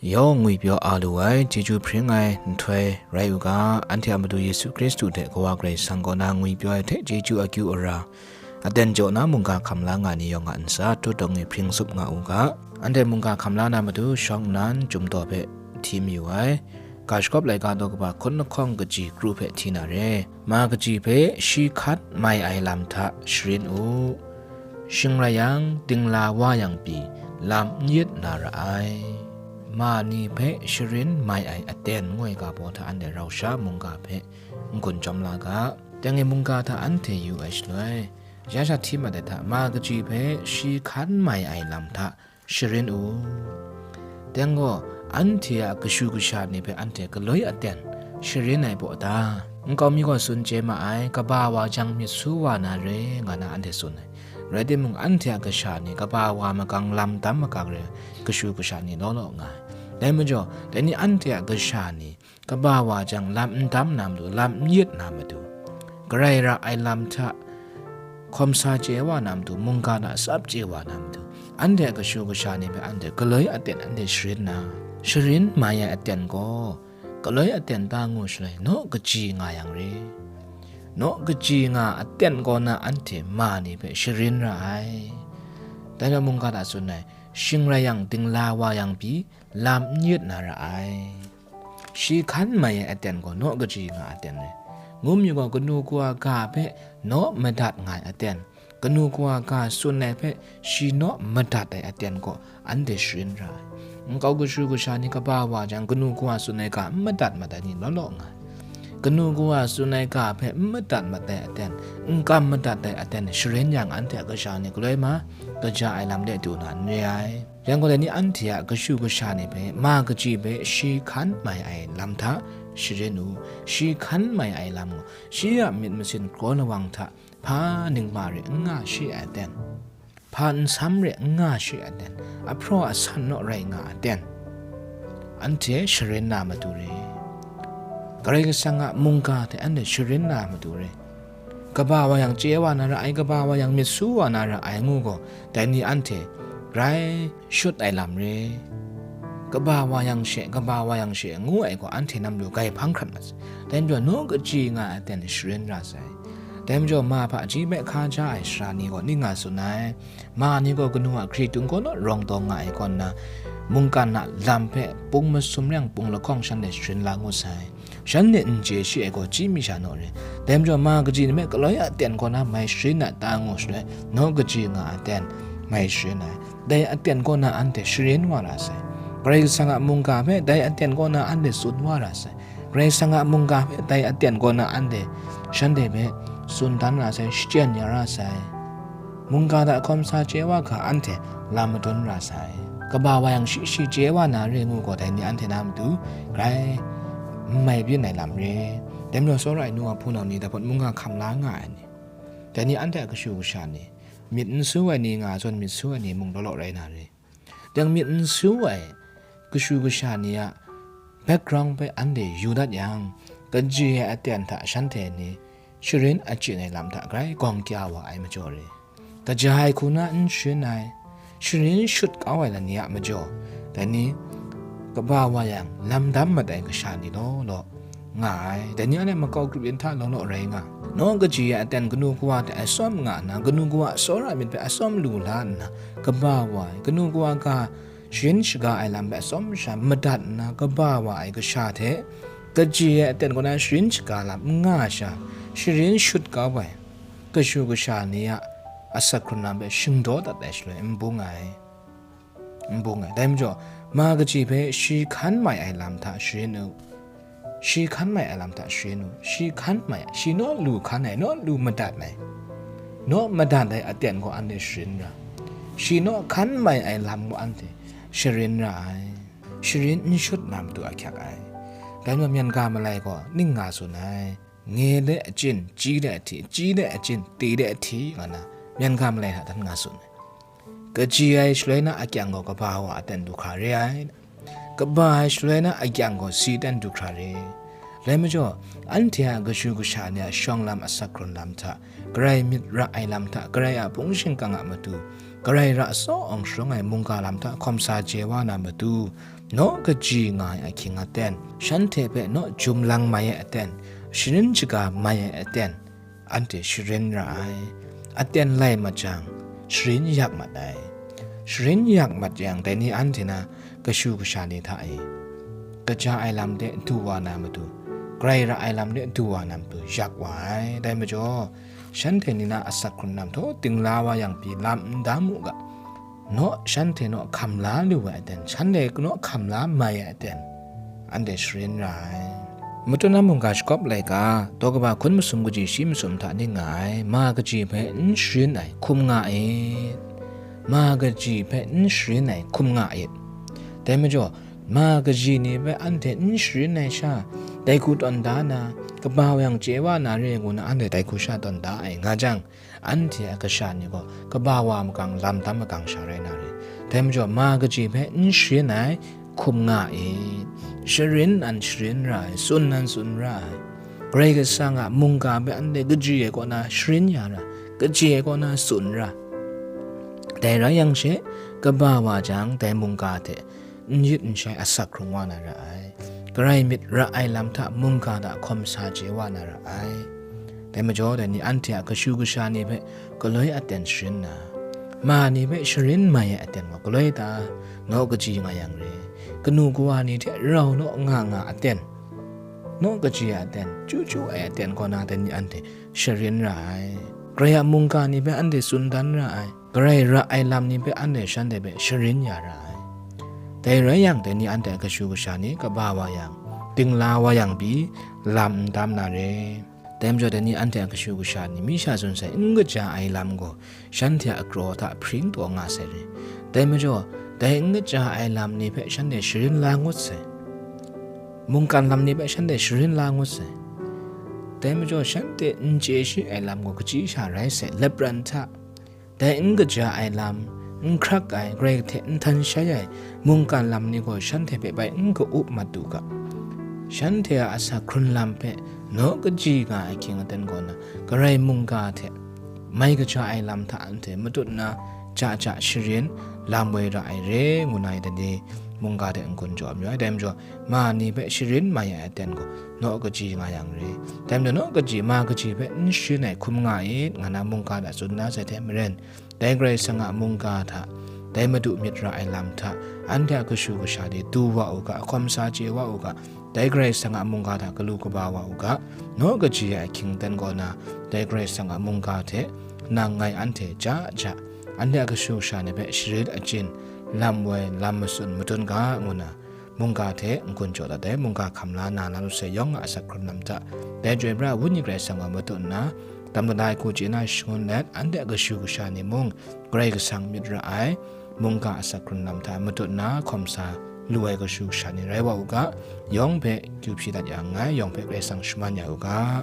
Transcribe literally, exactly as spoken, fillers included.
Yawng ngwipyaw a lu ai, chyeju hpring ai nhtoi rai u ga, anhte a Madu Yesu Hkristu hte Kawa Karai Kasang kaw na ngwipyaw ai hte chyeju akyu ara, aten jaw na mungga hkam la nga ni yawng a ntsa tutdawng e hpring tsup nga u ga, anhte mungga hkam la na matu shawng nnan Chyum Daw hpe hti mayu ai, ga shagawp laika daw kaba hkun lahkawng kaji kru hpe hti na re. Ma kaji hpe shi hkan mai ai lam hta sharin u. Shing rai yang, dingla wa yang pyi, lam n yit na ra ai. Ma ni hpe sharin mai ai aten ngu ai ga baw hta anhte rau sha mungga hpe n-gun chyawm la ga. Dai mungga hta anhte yu ai shaloi, ya sha hti mat ai hta, ma kaji hpe shi hkan mai ai lam hta sharin u. Dai gaw, anhte a kashu kasha ni hpe anhte galoi aten sharin ai baw ta? Nkau mi gaw tsun chye ma ai, kaba wa jang myit su wa na re, nga na anhte tsun ai. Rai timung, anhte a kasha ni kaba wa magang lam dam magang re, kashu kasha ni law law nga ai. Dai majaw, dai ni anhte a kasha ni kaba wa jang lam n dam na matu, lam n yit na matu, Karai ra ai lam hta hkawm sa chye wa na matu, mungga hta tsap chye wa na matu, anhte a kashu kasha ni hpe anhte galoi aten anhte sharin na, sharin mai ai aten gaw, galoi aten ta ngu shaloi, naw kaji nga yang re. Naw kaji nga aten kaw na anhte ma ni hpe sharin ra ai. Dai majaw mungga hta tsun ai, shing rai yang, dingla wa yang pyi, lam n yit na ra ai. Shi hkan mai ai aten gaw naw kaji nga aten re. Ngu mi gaw, kanu kawa ga hpe naw madat nga ai aten, kanu kawa ga tsun ai hpe shi naw madat ai aten gaw anhte sharin ra ai. Nkau kashu kasha ni kaba wa jang, kanu kawa tsun ai ga n madat mat ai ni law law nga ai. Kanu kawa tsun ai ga hpe n madat mat ai aten, n kam madat ai aten sharin yang, anhte a kasha ni galoi ma, kaja ai lam de du na n re ai. Yang gaw, dai ni anhte a kashu kasha ni hpe ma kaji hpe shi hkan mai ai lam hta sharin u. Shi hkan mai ai lam gaw, shi a myit masin kraw lawang hta hpa ningma re n nga shi ai aten, hpa nsam re n nga shi ai aten, ahpraw asan naw rai nga ai aten, anhte sharin na matu re. Karai Kasang a mungga hte anhte sharin na matu re. Kaba wa yang chye wa na ra ai, kaba wa yang myit su wa na ra ai ngu gaw, dai ni anhte grai shut ai lam re. Kaba wa yang she, kaba wa yang she ngu ai gaw, anhte nam lu grai hpang hkrat mat sai. Dai majaw, naw kaji nga ai aten sharin ra sai. Dai majaw, ma hpaji hpe hkaja ai sara ni gaw ning nga tsun ai, ma ni gaw kanu a hkritung kaw naw rawng taw nga ai kaw nna, mungkan a lam hpe pung masum reng pung lahkawng shanhte sharin la ngut sai. Shanhte n chye shi ai gaw, chyi mi sha naw re. Dai majaw, ma kaji ni hpe galoi aten kaw na mai sharin a ta ngu shaloi, naw kaji nga aten mai sharin ai. Dai aten kaw na anhte sharin wa ra sai. Karai Kasang a mungga hpe dai aten kaw na anhte tsun wa ra sai. Karai Kasang a mungga hpe dai aten kaw na anhte shanhte hpe tsun dan ra sai, shachyen ya ra sai. Mungga hta hkawm sa chye wa hkra anhte lam madun ra sai. Kaba wa yang shi shi chye wa na re ngu gaw, dai ni anhte na matu grai n mai byin ai lam re. Dai majaw, tsawra ai nu wa hpunau ni, dai hpawt mungga hkam la nga ai ni, dai ni anhte a kashu kasha ni, myit n su ai ni nga ai zawn, myit su ai ni mung law law rai na re. Dang myit n su ai kashu kasha ni a background hpe anhte yu dat yang, kaji ai aten hta shanhte ni sharin achyin ai lam hta grai gawng kya wa ai majaw re. Kaja ai hku na n sharin ai, sharin shut kau ai ni a majaw, dai ni kaba wa yang lam dam mat ai kasha ni law law nga ai. Dai ni a makau grup yin hta law law rai nga. Naw kaji ai aten kanu kawa hte atsawm nga nna, kanu kawa tsawra myit hpe atsawm lu la nna, kaba wa ai, kanu kawa ga sharin shaga ai lam hpe atsawm sha madat nna, kaba wa ai kasha hte, kaji ai aten kaw na sharin shaga lam n nga sha, sharin shut kau ai kashu kasha ni a asak hkrun lam hpe shingdaw dat ai shaloi n bung ai. N bung ai. Dai majaw, ma kaji hpe shi hkan mai ai lam hta sharin u. Shi hkan mai ai lam hta sharin u. Shi hkan mai, shi naw lu hkan ai, naw lu madat ai, naw madat ai aten gaw anhte sharin ra. Shi naw hkan mai ai lam gaw anhte sharin ra ai. Sharin n shut na matu ahkyak ai. Dai majaw, myen ga malai gaw ning nga tsun ai. Nge de achyin, chyi de ahti, chyi de achyin, ti de ahti, nga na, myen ga malai hta dan nga tsun ai. Kaji ai shaloi na akyang gaw kaba wa aten du hkra re ai. Kaba ai shaloi na akyang gaw si aten du hkra re. Rai majaw, anhte a kashu kasha ni a shawng lam asak hkrun lam hta, Karai myit ra ai lam hta, Karai a hpung shingkang a matu, Karai ra tsaw awng sharung ai mungga lam hta hkawm sa chye wa na matu, naw kaji nga ai ahkying aten, shanhte hpe naw jum lang mai ai aten, sharin shaga mai ai aten, anhte sharin ra ai. Aten lai mat jang, sharin yak mat ai. Sharin yak mat yang, dai ni anhte na kashu kasha ni hta e, kaja ai lam de du wa na matu, grai ra ai lam de du wa na matu, yak wa ai. Dai majaw, shanhte ni na asak hkrun lam htaw dingla wa yang pyi lam n dam u ga, naw shanhte naw hkam la lu ai aten, shanhte naw hkam la mai ai aten, anhte sharin ra ai. Matut na mungga shakawp laika, daw kaba hkun masum kaji shi masum hta ning nga ai, ma kaji hpe n sharin ai, hkum nga it. Ma kaji hpe n sharin ai, hkum nga it. Dai majaw, ma kaji ni hpe anhte n sharin ai sha, dai hku tawn da na, kaba wa yang chye wa na re ngu na, anhte dai hku sha tawn da ai nga jang, anhte a kasha ni gaw kaba wa makang, lam tam makang sha rai na re. Dai majaw, ma kaji hpe n sharin ai, hkum nga it. Sharin nan sharin ra ai, tsun nan tsun ra ai. Karai Kasang a mungga hpe anhte kaji ai kaw na sharin ya ra, kaji ai kaw na tsun ra. Dai rai yang she, kaba wa jang, dai mungga hte n yit n shai asak hkrung wa na ra ai. Karai myit ra ai lam hta mungga hta hkawm sa chye wa na ra ai. Dai majaw, dai ni anhte a kashu kasha ni hpe galoi aten sharin na, ma ni hpe sharin mai ai aten gaw galoi ta, naw kaji nga yang re, kanu kawa ni hte rau naw nga nga aten, naw kaji ai aten, chyu chyu ai aten kaw na, dai ni anhte sharin ra ai. Karai a mungga ni hpe anhte tsun dan ra ai. Karai ra ai lam ni hpe anhte shanhte hpe sharin ya ra ai. Dai rai yang, dai ni anhte a kashu kasha ni kaba wa yang, dingla wa yang pyi, lam n dam na re. Dai majaw, dai ni anhte a kashu kasha ni myi sha tsun sai n kaja ai lam gaw, shanhte a kraw hta hpring taw nga sai re. Dai majaw, dai n kaja ai lam ni hpe shanhte sharin la ngut sai. Mungkan lam ni hpe shanhte sharin la ngut sai. Dai majaw, shanhte n chye shi ai lam gaw, kachyi sha rai sai, lapran hta, dai n kaja ai lam, n hkrak ai, Karai hte n htan shai ai mungkan lam ni gaw, shanhte hpe bai n ka-up mat u ga. Shanhte a asak hkrun lam hpe naw kaji nga ai ahkying aten kaw na, Karai mungga hte mai kaja ai lam hta anhte matut nna, ja ja sharin, lam woi ra ai re, ngu na, dai ni mungga hte n-gun jaw mayu ai. Dai majaw, ma ni hpe sharin mai ai aten gaw, naw kaji nga yang re. Dai majaw, naw kaji, ma kaji hpe n sharin ai hkum nga it, nga na mungga hta tsun na sai hte maren, dai Karai Kasang a mungga hta, dai Madu myit ra ai lam hta, anhte a kashu kasha de du wa u ga, hkawm sa chye wa u ga, dai Karai Kasang a mungga hta galu kaba wa u ga, naw kaji ai ahkying aten kaw na, dai Karai Kasang a mungga hte nang ngai anhte ja ja, anhte a kashu kasha ni hpe sharin achyin, lam woi, lam matsun, matun ga, ngu na, mungga hte n-gun jaw dat ai, mungga hkam la na, na lusai yawng a asak hkrun lam hta, dai Chyoi Pra Wenyi Karai Kasang gaw matut nna, dam dai hku chye na shangun let, anhte a kashu kasha ni mung, Karai Kasang myit ra ai mungga asak hkrun lam hta matut nna hkawm sa lu ai kashu kasha ni rai wa u ga, yawng hpe kyu hpyi dat ya nngai, yawng hpe Karai Kasang shaman ya u ga.